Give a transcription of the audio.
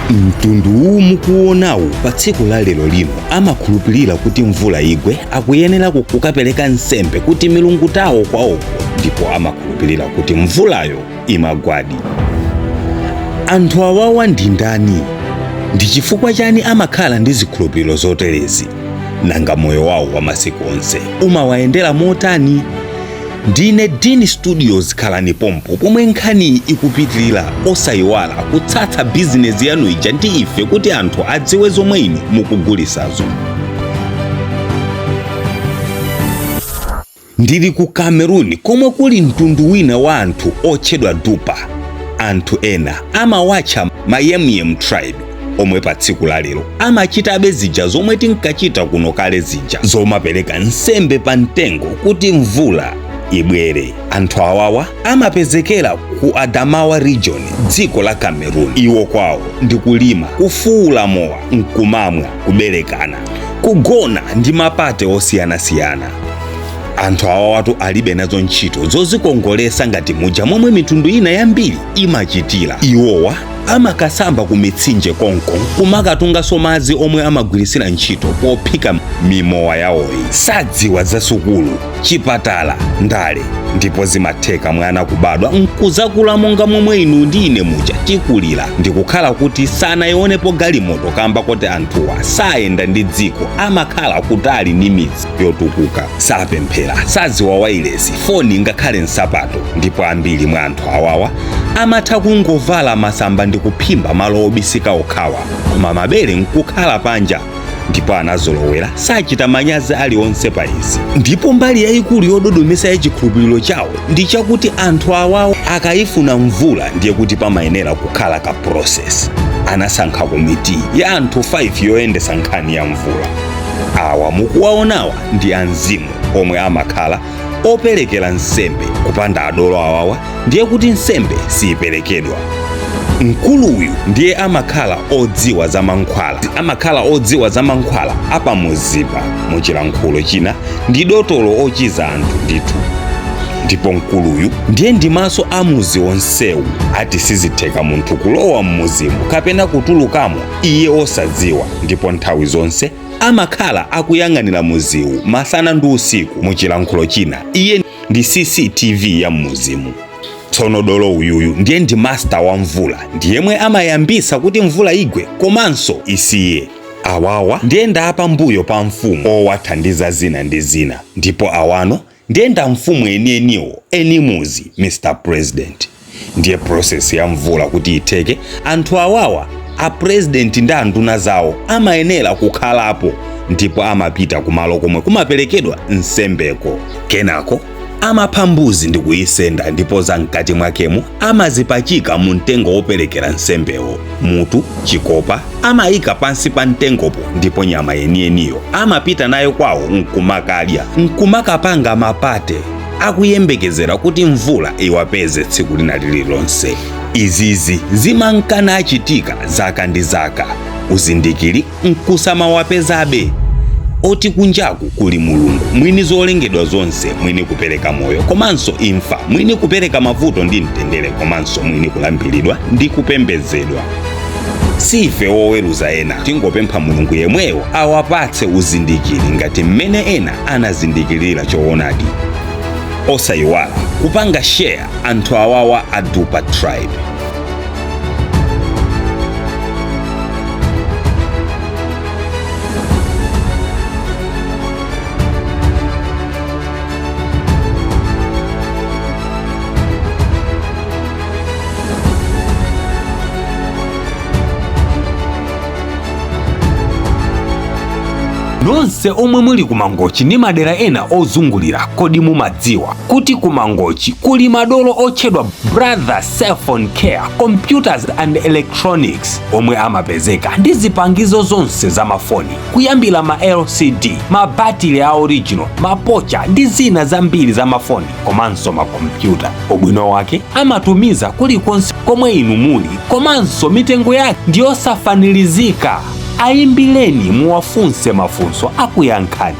Mtundu uwu mukuonawu pa tsiku la lero lino amakhulupirira kuti mvula igwe akuyenera kukapereka nsembe kuti milungu tawo kwawoko, ndipo amakhulupirira kuti mvulayo imagwadi. Anthu awawa ndi ndani? Ndi chifukwa chani amakhala ndi zikhulupiriro zoterezi? Nanga moyo wawo wa masiku onse umawayendera motani? Ndine Dean Studios, khalani pompo pomwe nkhaniyi ikupitirira. Osayiwala kutsatsa bizinezi yanu ija ndi ife kuti anthu adziwe zomwe inu mukugulisazo. Ndili ku Cameroon komwe kuli mtundu wina wa anthu otchedwa Dupa. Anthu ena amawatcha Mayemyem tribe, omwe pa tsiku la lero amachitabe zija zomwe tinkachita kuno kale zija zomapereka nsembe pa mtengo kuti mvula ibwere. Anthu awawa amapezekera ku Adamawa region, dziko la Cameroon. Iwo kwawo ndi kulima, kufuula mowa nkumamwa, kuberekana, kugona ndi mapate osiyanasiyana. Anthu awawatu alibe nazo ntchito zozikongolesa ngati muja momwe mitundu ina yambiri imachitira. Iwowa amakasamba ku mitsinje konko kumakatunganso madzi omwe amagwirisira ntchito pophika mimowa yawoyi. Sadziwa za sukulu, chipatala, ndale, ndipo zimatheka mwana kubadwa nkuzakula monga momwe inu ndi ine muja tikulira ndikukhala kuti sanayionepo galimoto, kamba koti anthuwa sayenda ndi dziko, amakhala kutali ndi midzi yotukuka, sapemphera, sadziwa wailesi, foni ngakhale nsapato. Ndipo ambiri mwa anthu awawa amatha kungovala masamba ndi kuphimba malo obisika okhawa, koma mabere nkukhala panja, ndipo anazolowera, sachita manyazi aliwonse pa izi. Ndipo mbali yayikulu yododomesa ya chikhulupiriro chawo ndi chakuti anthu awawa akayifuna mvula ndiye kuti pamayenera kukhala ka process. Anasankha komiti ya anthu 5 yoyendesa nkhani ya mvula. Awa mukuwaonawa ndi anzimu omwe amakhala operekera nsembe. Kupanda adolo awawa ndiye kuti nsembe siyiperekedwa. Mkuluyu ndiye amakhala odziwa za mankhwala, amakhala odziwa za mankhwala apamuzipa, muchilankhulo china ndi dotolo ochiza anthu ndithu. Ndipo mkuluyu ndiye ndi maso a muzi onsewu, ati sizitheka munthu kulowa mmuzimu kapena kutulukamo iye osadziwa, ndipo nthawi zonse amakhala akuyang'anira muziwu masana ndi usiku. Muchilankhulo china iye ndi CCTV ya mmuzimu. Tsono dolo uyuyu ndiye ndi master wa mvula, ndiyemwe amayambisa kuti mvula igwe komanso isiye. Awawa ndiye ndapambuyo pa mfumu owathandiza zina ndi zina, ndipo awano ndiye nda mfumu enieniwo, eni muzi, Mr President. Ndiye process ya mvula kuti itheke, anthu awawa, a president ndi anduna zawo, amayenera kukhalapo, ndipo amapita kumalo komwe kumaperekedwa nsembeko. Kenako amapha mbuzi ndi kuyisenda, ndipo za mkati mwakemo amazipachika mu mtengo woperekera nsembewo. Mutu, chikopa amayika pansi pa mtengopo, ndipo nyama yeniyeniyo amapita nayo kwawo nkumakadya, nkumakapanga mapate akuyembekezera kuti mvula iwapeze tsiku lina lililonse. Izizi zimankana achitika zaka ndi zaka, uzindikiri nkusamawapezabe oti kunjaku kuli Mulungu mwini zolengedwa zonse, mwini kupereka moyo komanso imfa, mwini kupereka mavuto ndi mtendere, komanso mwini kulambiridwa ndi kupembedzedwa. Si ife woweruza ena, tingopempha Mulungu yemweyo awapatse uzindikiri ngati mmene ena anazindikirira choonadi. Osayiwala kupanga share anthu awawa a Dupa tribe. Nonse omwe muli ku Mangochi ndi madera ena ozungulira, kodi mumadziwa kuti ku Mangochi kuli madolo otchedwa Brother Cellphone Care Computers and Electronics, omwe amapezeka ndi zipangizo zonse za mafoni, kuyambira ma LCD, mabatire a original, mapocha ndi zina zambiri za mafoni komanso makompyuta? Ubwino wake amatumiza kulikonse komwe inu muli, komanso mitengo yake ndiyosafanirizika. Ayimbireni muwafunse mafunso, akuyankhani.